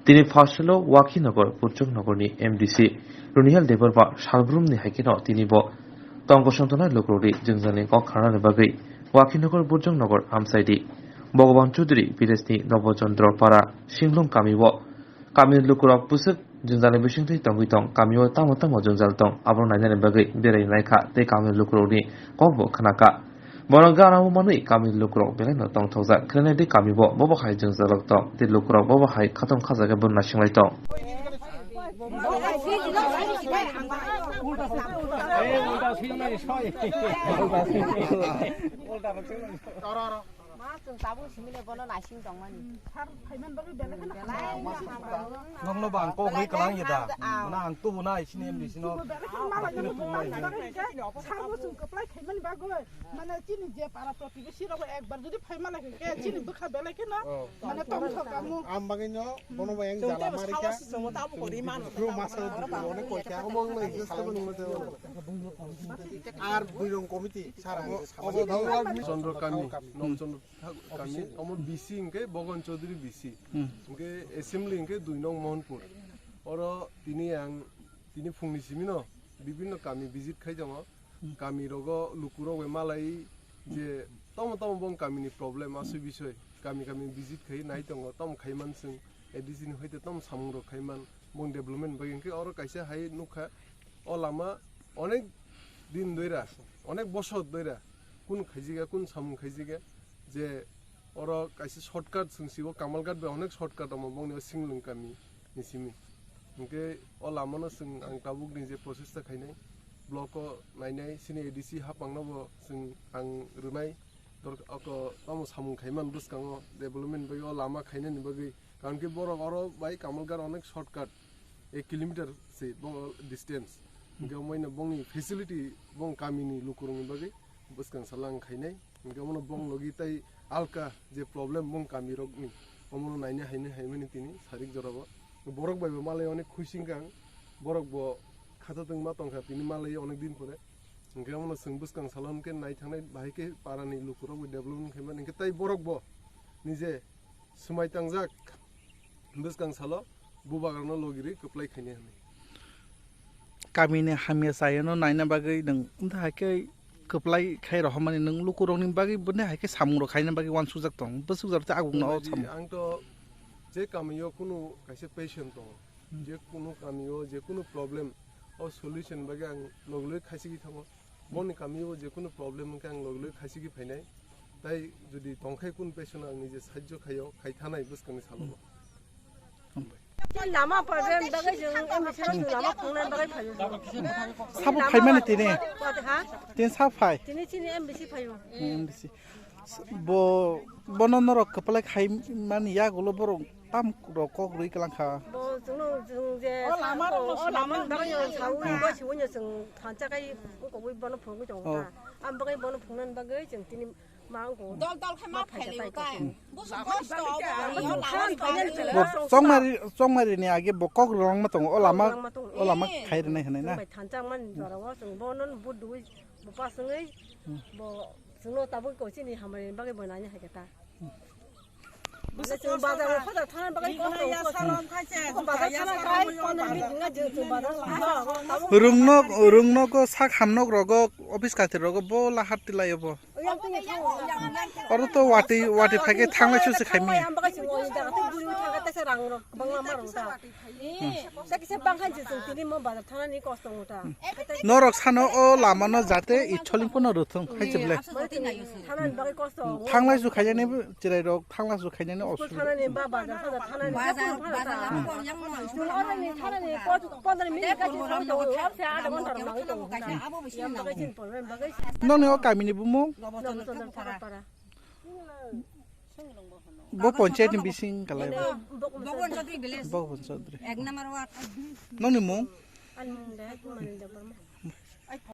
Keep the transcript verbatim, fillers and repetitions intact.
Tini Pharsalo Wakhinogor Burjong Nogorni M D C Runihal Debbarma salbrumni hai kheno tini bo tong gosong tongnai lukurokni jwngjalni kok kharnani bagwi Wakhinogor Burjong Nogor amchaidi Bhogoban Chaudhary village ni Nobochandra Para Singlung kamio kamini lukurok bwswk jwngjalni bisingtwi tongwi tong, kamio tamo tamo jwngjal tong, abono nainani bagwi berai naikha tei kamini lukurokni kokbo khnakha. Bono gana o manwi kamini lukurok belai no tongthokjak. Krenai tei kami bo bobo hai jwngjalrok tong tei lukurok bobo hai khatong khajak bai bo naising lai tong. Ma chwng tabuk simi le bono naising tongmani. Belai ma hamrang. Nokno bang kok ri kalang ya da. Mana ang tubu nai sini M D C no. Sarbo chwng kwplai khaimani bagwi. Mane chini je para protibesi rok ekbar jodi phaima lai khe chini bwkha belai khe no. Oh. Mane tong thok kamu. Am bagwi no bono bayang jala mari kha. Chwng tabuk ri man. Bro masa onek koi kha. Omong lai just ko nung masa. Ar buirong committee sara. Obo dong. Chandra kami, Nom Chandra kami, omo B C hwnkhe Bogon Chaudhary B C. Hmm. Hwnkhe assembly hwnkhe dui nong Mohanpur. Oro tini ang, tini phungni simino bibinno kami visit khai tongo. Hmm. Kami rogo lukurok bai malai je tomo tomo bong kamini problem asui bisoi. Kami kami visit khai nai tongo, tomo khai man chwng A D C ni hoite tomo samung rok khai man, bong development bagwi hwnkhe oro kaisa hai nukha. O lama onek din doira, onek bosor doira, kun khaijika, kun samung khaijika, je oro kaisa shortcut chwng sibo Kamalghat bai onek shortcut omo bongni o Singlung kami ni simi. Hwnkhe o lamano chwng ang tabukni je process ta khainai, block o nainai, sini A D C hapang no bo chwng ang rwnai, dor-, oko tamo samung khaiman bwskango development bai o lama khainani bagwi, karon khe borok oro bai Kamalghat onek shortcut, ek kilometer se bo distance. Hwnkhe omoino bongni facility bong kamini lukurokni bagwi bwskang salang khainai. Hwnkhe omono bong logi tai alka je problem bong kamirokni, omono naina haino haimani tini sarik jorabo. Borok bai bo malai onek khuising kang, borok bo khathatwng ma tongkha tini malai onek din pore. Hwnkhe omono chwng bwskang salo hwnkhe naithangnai bahai khe parani lukurok bo development khaimani hwnkhe tai borok bo nije swmai tangjak bwskang salo bubagrano logirwi kwplai khainai hwnwi. Kamini hamya chayano naina bagwi nwng wngkha hai khe kwplai khai rohormani nwng lukurokni bagwi boni hai khe samungrok khaina bagwi uansukjak tong, bwswk jora tei agukno o samung. Ang to je kamio kunu kaisa patient tongo, hmm, je kunu kamio je kunu problem o solution bagwi ang logiloi khaisigi thango. Boni kamio je kunu problem wngkha ang logiloi khaisigi phainai. Tai jodi tongkhai kun patient ang nije sahajjo khaio, khai thanai bwskangni salobo. Lama problem bagwi chwng M D C no lama phungnani bagwi phaio. Sabo phaimani tini? Ha? Tini sabo phai? Tini chini M D C phaio. M D C. Bo, bono norok kwplai khai mani yagulo borok tam rok kok rwi kwlang kha. Bo chwngno chwng je o lama rok, o lama bagwi sawi bo siwino chwng thansa kai wngkogwi bono phungwi tongo ta. Am bagwi bono phungnani bagwi chwng tini ma wngkho. Dol dol khe ma phailai ta. Bo chongmari, chongmari ni age bo kok rwlangma tongo, o lama, o lama khai rwnai hwnwi na. Thansa man jorao chwng bono budui bo paswngwi bo chwngno tabuk ko chini hamari bagwi bo nani hai khe ta. Rungno, rungno ko sak hamnok rogo, office kathir rogo bo lahar tilai obo. Oro to wati, wati phai khe thanglai susi khaimi. Norok sano o lama no jate itholing pono rwthung hai se ble. Thanglai su khaijani chirai rok, thanglai su khaijani osu. Noni o kamini bumung? Bo ponchayat ni bising kalai bo. Bogon Chaudhary. Noni mung?